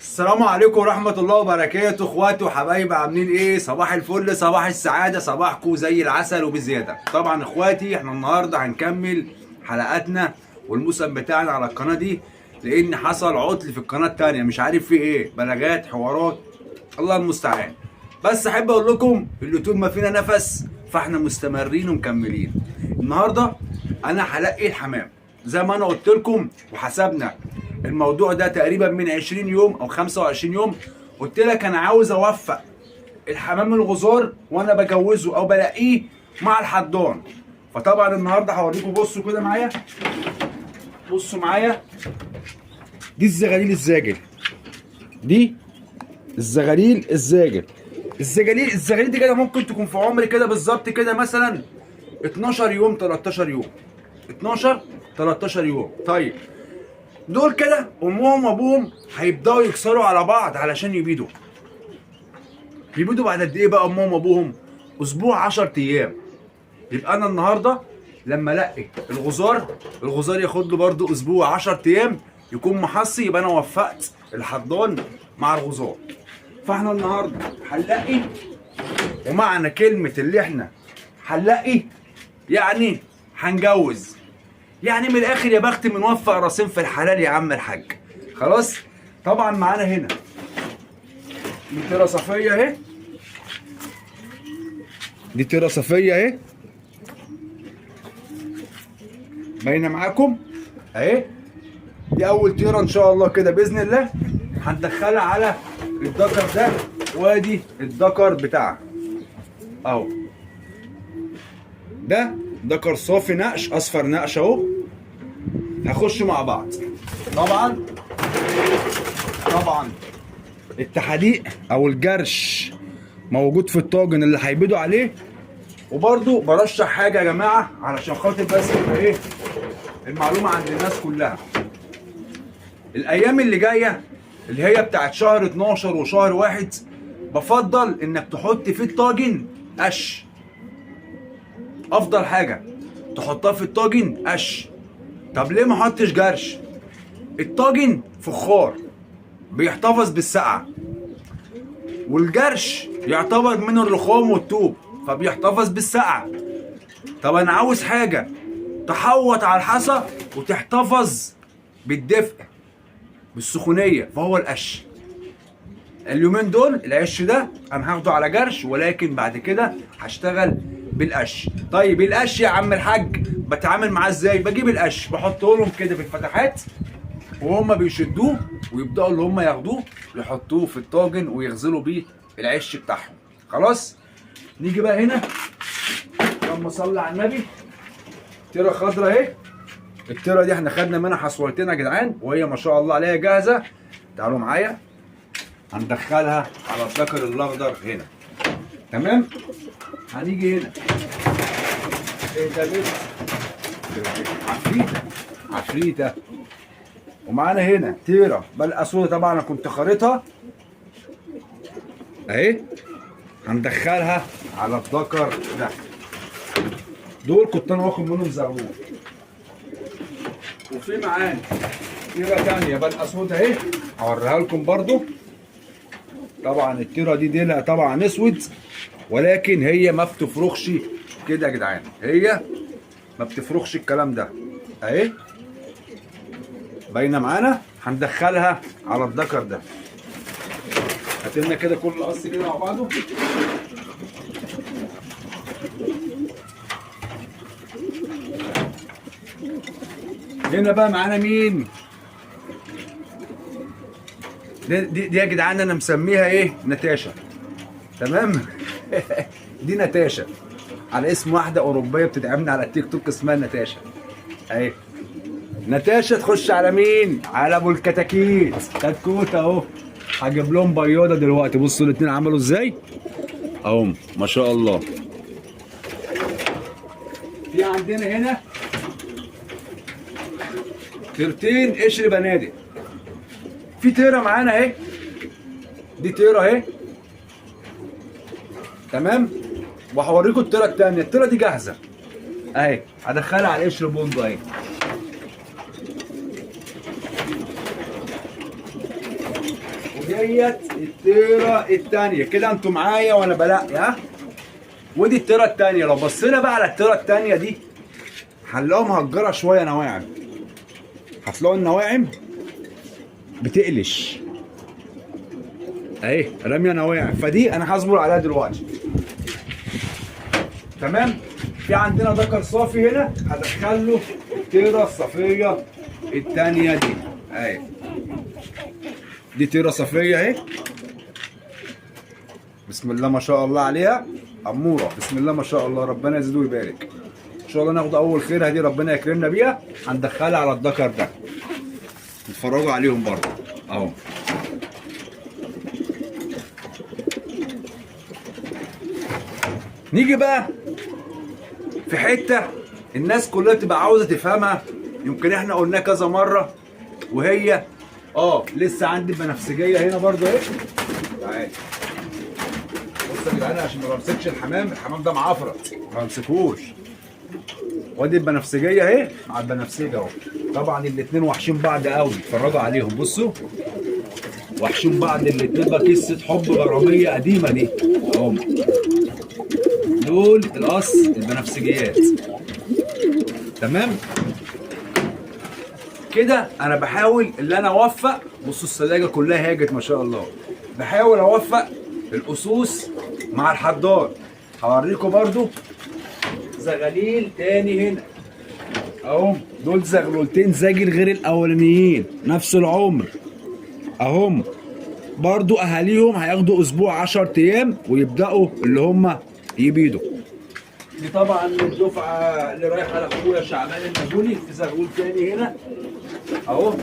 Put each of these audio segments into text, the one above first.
السلام عليكم ورحمة الله وبركاته، اخواتي وحبايبي، عاملين ايه؟ صباح الفل، صباح السعادة، صباحكم زي العسل وبزيادة. طبعا اخواتي احنا النهاردة هنكمل حلقاتنا والموسم بتاعنا على القناة دي، لان حصل عطل في القناة التانية، مش عارف في ايه، بلاغات، حوارات، الله المستعان. بس احب اقول لكم اللي طول ما فينا نفس فاحنا مستمرين ومكملين. النهارده انا هلاقي الحمام زي ما انا قلت لكم، وحسبنا الموضوع ده تقريبا من 20 يوم او 25 يوم. قلت لك انا عاوز اوفق الحمام الغزار وانا بجوزه او بلاقيه مع الحضان. فطبعا النهارده هوريكم، بصوا كده معايا، بصوا معايا، دي الزغاليل الزاجل، دي الزغاليل الزاجل، الزغاليل دي كده ممكن تكون في عمر كده بالظبط كده مثلا 12 يوم، 13 يوم، 12 13 يوم. طيب دول كده امهم وابوهم هيبداوا يكسروا على بعض علشان يبيضوا. يبيضوا بعد قد ايه بقى امهم وابوهم؟ اسبوع، 10 ايام. يبقى انا النهارده لما الاقي الغزار، الغزار ياخد له برده اسبوع، 10 ايام يكون محصي، يبقى انا وفقت الحضان مع الغزار. فاحنا النهارده هنلاقي، ومعنى كلمة اللي احنا هنلاقي يعني هنجوز، يعني من الاخر يا بخت من وفق راسين في الحلال يا عم الحاج. خلاص طبعا معانا هنا دي تيرة صفية اهي، دي تيرة صفية اهي باينة معاكم اهي. دي اول تيرة ان شاء الله كده باذن الله هندخلها على الدكر ده، وادي الدكر بتاعها اهو. ده دكر صافي نقش، اصفر نقش اهو. هخش مع بعض. طبعا طبعا التحديق او الجرش موجود في الطاجن اللي هيبيضوا عليه. وبرده برشح حاجة يا جماعة علشان خاطر بس يبقى ايه المعلومة عند الناس كلها. الايام اللي جاية اللي هي بتاعت شهر 12 وشهر 1، بفضل انك تحط في الطاجن قش. افضل حاجة تحطها في الطاجن قش. طب ليه ما احطش جرش؟ الطاجن فخار بيحتفظ بالسقعه، والجرش يعتبر من الرخام والطوب فبيحتفظ بالسقعه. طب انا عاوز حاجة تحوط على الحصى وتحتفظ بالدفء بالسخونيه، فهو القش. اليومين دول العش ده انا هاخده على جرش، ولكن بعد كده هشتغل بالقش. طيب القش يا عم الحاج بتعامل معاه ازاي؟ بجيب القش بحطه لهم كده في الفتحات وهم بيشدوه ويبداوا اللي هم ياخدوه يحطوه في الطاجن ويغزلوا بيه العش بتاعهم. خلاص نيجي بقى هنا، اللهم صل على النبي. تيرة خضرا اهي، التيرة دي احنا خدنا منها حصويتين يا جدعان، وهي ما شاء الله عليها جاهزة. تعالوا معايا هندخلها على الذكر الاخضر هنا. تمام. هنيجي هنا، ايه ده؟ بيت عفريته، عفريته. ومعانا هنا تيرة بلقى سودا، طبعا انا كنت خارطها اهي، هندخلها على الذكر ده. دول كنت انا واخد منهم زغلول. وفي معانا تيرة تانية بلقى سودا اهي، هوريها لكم برضو. طبعا التيرة دي ديلها طبعا اسود، ولكن هي ما بتفرخش كده يا جدعان، هي ما بتفرخش الكلام ده اهي باينة معانا. هندخلها على الذكر ده. هاتلنا كده كل قص كده مع بعضه. هنا بقى معانا مين؟ دي يا جدعان انا مسميها ايه؟ ناتاشا. تمام. دي ناتاشا على اسم واحدة اوروبية بتدعمنا على التيك توك اسمها ناتاشا. اهي ناتاشا تخش على مين؟ على ابو الكتاكيت كتكوت اهو. هجيب لهم بياضه دلوقتي. بصوا الاثنين عملوا ازاي اهم ما شاء الله. في عندنا هنا تيرتين قشر بنادق. في تيرة معانا اهي، دي تيرة اهي. تمام. وهوريكم التيرة التانية. التيرة دي جاهزة اهي، هدخلها على القشر بندق اهي. وديت الطيرة التانية كده، انتوا معايا وانا بلاقي ها. ودي الطيرة التانية. لو بصينا بقى على الطيرة التانية دي هنلاقيها مهجره شوية نواعم، هتلاقوا النواعم بتقلش اهي، راميه نواعم، فدي انا هصبر عليها دلوقتي. تمام. في عندنا ذكر صافي هنا، هدخله الطيرة الصافية التانية دي اهي، دي طيره صافية اهي، بسم الله ما شاء الله عليها، اموره بسم الله ما شاء الله، ربنا يزيد ويبارك. ان شاء الله ناخد اول خيرها دي، ربنا يكرمنا بيها. هندخلها على الذكر ده، اتفرجوا عليهم برضه اهو. نيجي بقى في حتة الناس كلها تبقى عاوزه تفهمها، يمكن احنا قلناها كذا مرة، وهي لسه عندي بنفسجيه هنا برضه اهي. تعالى بص يا جدعان، عشان ما بمسكش الحمام، الحمام ده معفرت ما بمسكوش. وادي البنفسجية اهي مع البنفسجه اهو. طبعا الاثنين وحشين بعض قوي، اتفرجوا عليهم، بصوا وحشين بعض الاثنين بقى، قصة حب غراميه قديمة دي اهو. دول القص البنفسجيات. تمام كده. انا بحاول ان انا اوفق، بصوا الثلاجة كلها هاجت ما شاء الله، بحاول اوفق الاسوس مع الحضار. هوريكم برضو زغاليل تاني هنا اهم، دول زغلولتين زاجل غير الاولانيين، نفس العمر اهم، برضو اهاليهم هياخدوا اسبوع 10 ايام ويبداوا اللي هم يبيضوا. دي طبعا الدفعة اللي رايحة لاخويا شعبان النابولي. في زغلول تاني هنا اهو،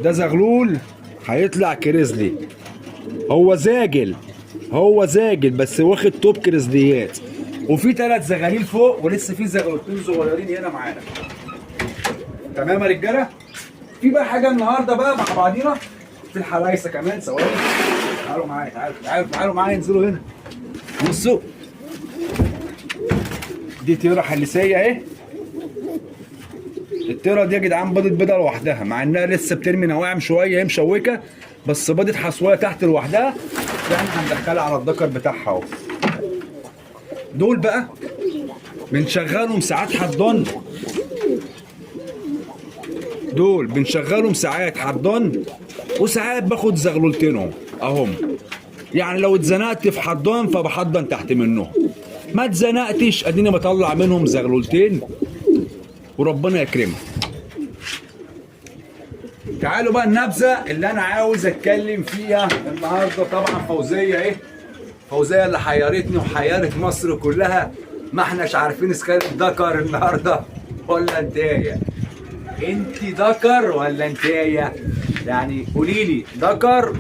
ده زغلول هيطلع كريزلي، هو زاجل، هو زاجل بس واخد توب كريزليات. وفي 3 زغاليل فوق، ولسه في زغلولتين صغيرين هنا معانا. تمام يا رجاله. في بقى حاجة النهارده بقى مع بعضينا في الحلايسه كمان، ثواني، تعالوا معايا، تعالوا تعالوا تعالوا معايا، انزلوا هنا. بصوا دي طيره حليسيه اهي. الطيرة دي يا جدعان بيضت بيضة لوحدها، مع انها لسه بترمي نواعم شوية، هي مشوكه، بس بيضت حصويه تحت لوحدها. احنا هندخلها على الذكر بتاعها اهو. دول بقى بنشغلهم ساعات حضان، دول بنشغلهم ساعات حضان، وساعات باخد زغلولتينهم اهم. يعني لو اتزنقت في حضان فبحضن تحت منهم، ما اتزنقتش اديني بطلع منهم زغلولتين وربنا يكرمها. تعالوا بقى النبذه اللي انا عاوز اتكلم فيها النهارده. طبعا فوزيه ايه، فوزيه اللي حيرتني وحيرت مصر كلها، ما احناش عارفين اذا كانت ذكر النهارده ولا انتايه. انت ذكر ولا انتايه؟ يعني قولي لي ذكر،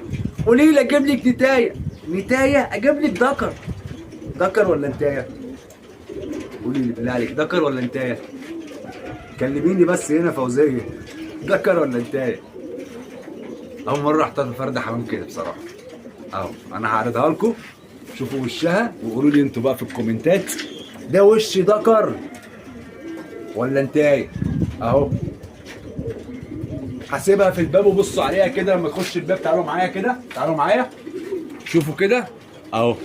قولي لي اجيب لك نتايه، نتايه اجيب لك ذكر، ذكر ولا انتايه؟ قولي لي بالله عليك، ذكر ولا انتايه؟ كلميني بس هنا فوزيه، ذكر ولا انتايه؟ اول مرة احتار في فرد حمام كده بصراحة. اهو انا هعرضها لكم، شوفوا وشها وقولوا لي انتوا بقى في الكومنتات، ده وش ذكر ولا انتايه؟ اهو هسيبها في الباب وبصوا عليها كده لما تخش الباب. تعالوا معايا كده، تعالوا معايا شوفوا كده اهو.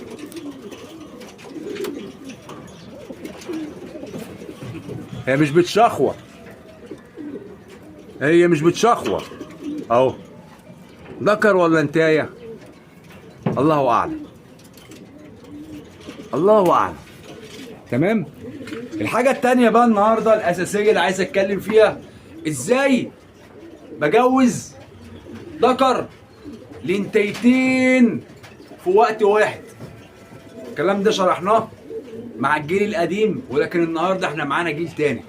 هي مش بتشخوة، هي مش بتشخوة اهو. ذكر ولا انتايه؟ الله اعلم، الله اعلم. تمام. الحاجة التانية بقى النهارده الاساسية اللي عايز اتكلم فيها، ازاي بجوز ذكر لانتيتين في وقت واحد. الكلام ده شرحناه مع الجيل القديم، ولكن النهارده احنا معانا جيل تاني.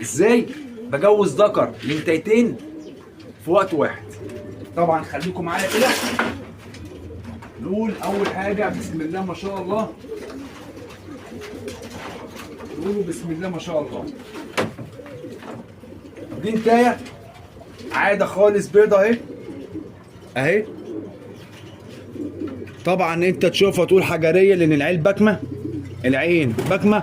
ازاي بجوز ذكر لانتيتين في وقت واحد؟ طبعا خليكم معايا كده. نقول اول حاجة بسم الله ما شاء الله، نقولوا بسم الله ما شاء الله. دي انتايه عادة خالص، بيضة اهي اهي. طبعا انت تشوفها تقول حجريه لان العين بكمه، العين بكمه،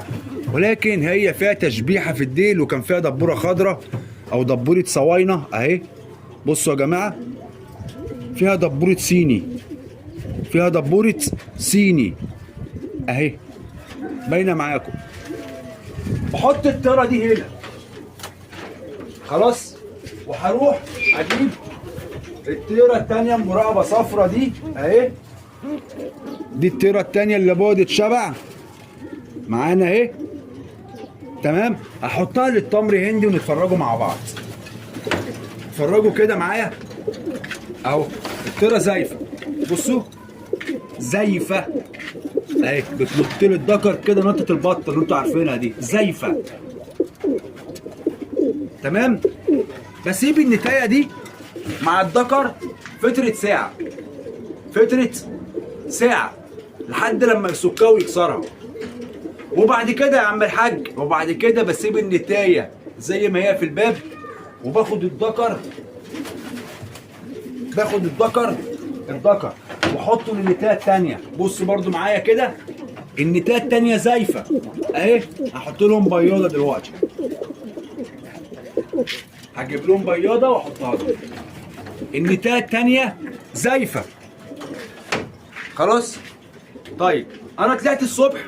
ولكن هي فيها تشبيحه في الديل، وكان فيها دبوره خضراء او دبوره صواينه اهي. بصوا يا جماعة، فيها دبوره صيني، فيها دبوره صيني اهي باينة معاكم. بحط الطيرة دي هنا خلاص، وهروح اجيب الطيرة التانية المراقبة صفرة دي اهي، دي الطيرة التانية اللي بعدت شبع معانا اهي. تمام، هحطها للتمر هندي ونتفرجوا مع بعض. اتفرجوا كده معايا اهو، الطيرة زايفه، بصوا زايفه اهي، بتنط له الدكر كده نطه البط اللي انتوا عارفينها دي، زايفه. تمام، بسيب النتايه دي مع الدكر فترة ساعة، فترة ساعة لحد لما يسكها ويكسرها. وبعد كده يا عم الحاج، وبعد كده بسيب النتايه زي ما هي في الباب، وباخد الدكر، باخد الدكر واحطه للنتايه التانية. بصوا برضو معايا كده، النتايه التانية زايفه اهي، هحط لهم بياضه دلوقتي، هجيب لهم بياضه واحطها لهم. النتايه التانية زايفه خلاص. طيب انا طلعت الصبح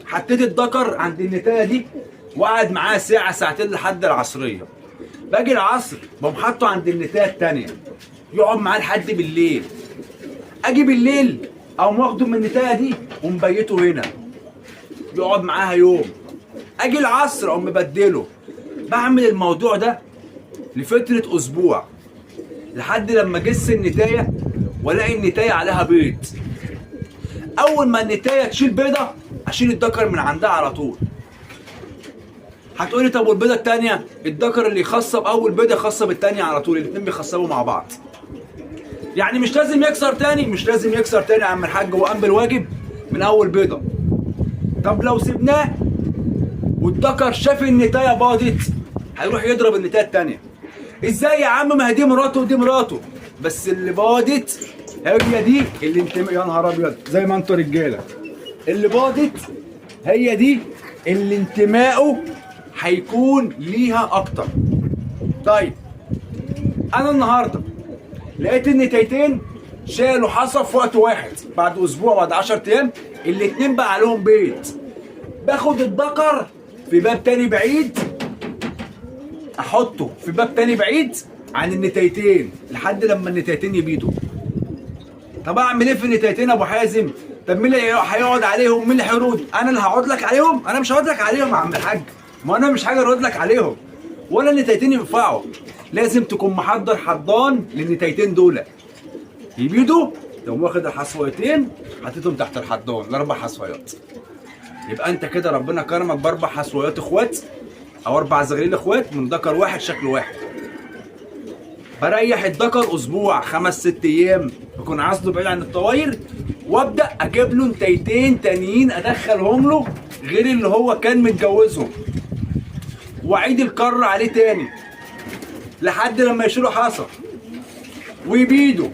حطيت الدكر عند النتايه دي وقعد معاه ساعة ساعتين لحد العصرية. باجي العصر بقوم حاطه عند النتايه التانية، يقعد معاه لحد بالليل. اجي بالليل اقوم واخده من النتايه دي ومبيته هنا، يقعد معاها يوم. اجي العصر اقوم مبدله. بعمل الموضوع ده لفترة اسبوع لحد لما اجس النتايه والاقي النتايه عليها بيض. اول ما النتايه تشيل بيضة اشيل الدكر من عندها على طول. هتقولي طب والبيضة التانية؟ الدكر اللي يخصب اول بيضة يخصب التانية على طول، الاتنين بيخصبوا مع بعض. يعني مش لازم يكسر تاني، مش لازم يكسر تاني يا عم الحاج، هو قام بالواجب من اول بيضة. طب لو سيبناه والدكر شاف النتايه باضت هيروح يضرب النتايه التانية. ازاي يا عم؟ ما هي دي مراته ودي مراته، بس اللي باضت هي دي اللي انت، يا نهار ابيض زي ما انتوا رجاله، اللي باضت هي دي اللي انتمائه هيكون ليها اكتر. طيب انا النهارده لقيت النتايتين شالوا حصى في وقت واحد، بعد اسبوع بعد 10 ايام الاتنين بقى عليهم بيض. باخد الدكر في باب تاني بعيد، احطه في باب تاني بعيد عن النتايتين لحد لما النتايتين يبيضوا. طب اعمل ايه في النتايتين يا ابو حازم؟ طب مين اللي هيقعد عليهم؟ مين اللي هيرد؟ انا اللي هقعد لك عليهم؟ انا مش هقعد لك عليهم يا عم الحاج، ما انا مش حاجة ارد لك عليهم، ولا النتايتين ينفعوا. لازم تكون محضر حضان للنتايتين دول يبيضوا، تقوم واخد الحصويتين حطيتهم تحت الحضان، الاربع حصويات. يبقى انت كده ربنا كرمك باربع حصويات اخوات او اربع زغليل اخوات من ذكر واحد شكل واحد. بريح الذكر اسبوع 5 6 ايام، بكون عازله بعيد عن الطواير، وابدا اجيب له نتايتين تانيين ادخلهم له غير اللي هو كان متجوزهم، واعيد الكر عليه تاني لحد لما يشيلوا حصى ويبيدوا.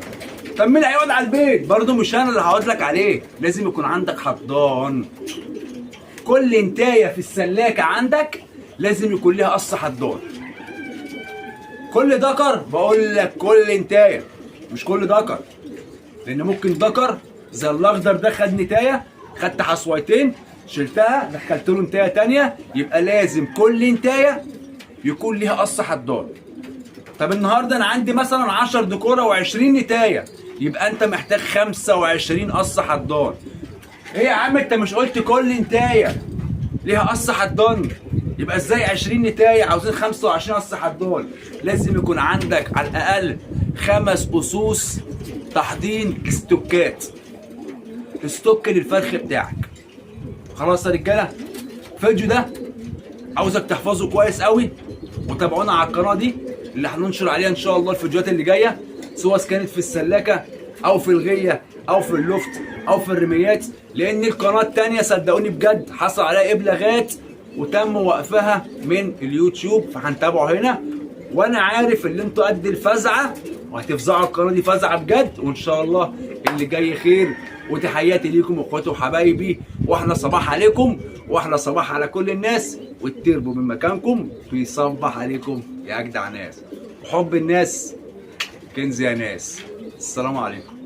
طب مين اللي هيقعد على البيت؟ برضه مش انا اللي هقعد لك عليه، لازم يكون عندك حضان. كل انتايه في السلاكه عندك لازم يكون لها قص حضان. كل ذكر، بقول لك كل انتايه مش كل ذكر، لان ممكن ذكر زي الاخضر ده خد نتايه، خدت حصويتين شلتها دخلت له انتايه تانية، يبقى لازم كل انتايه يكون ليها قص حضان. طب النهارده انا عندي مثلا 10 دكوره و20 نتايه، يبقى انت محتاج 25 قص حضان. ايه يا عم انت مش قلت كل نتايه ليها قص حضان؟ يبقى ازاي 20 نتايه عاوزين 25 قص حضان؟ لازم يكون عندك على الاقل 5 قصوص تحضين استوكات، stock للفرخ بتاعك. خلاص يا رجاله، الفيديو ده عاوزك تحفظه كويس قوي، وتابعونا على القناة دي اللي هننشر عليها ان شاء الله الفيديوهات اللي جاية، سواء كانت في السلاكه او في الغيه او في اللفت او في الرميات، لان القناة التانية صدقوني بجد حصل عليها ابلاغات وتم وقفها من اليوتيوب، فهنتابعه هنا. وانا عارف ان انتوا قد الفزعه وهتفزعوا القناة دي فزعه بجد، وان شاء الله اللي جاي خير. وتحياتي ليكم اخواتي وحبايبي، واحلى صباح عليكم واحلى صباح على كل الناس، والتربوا من مكانكم بيصبح عليكم يا اجدع ناس، وحب الناس كنز يا ناس. السلام عليكم.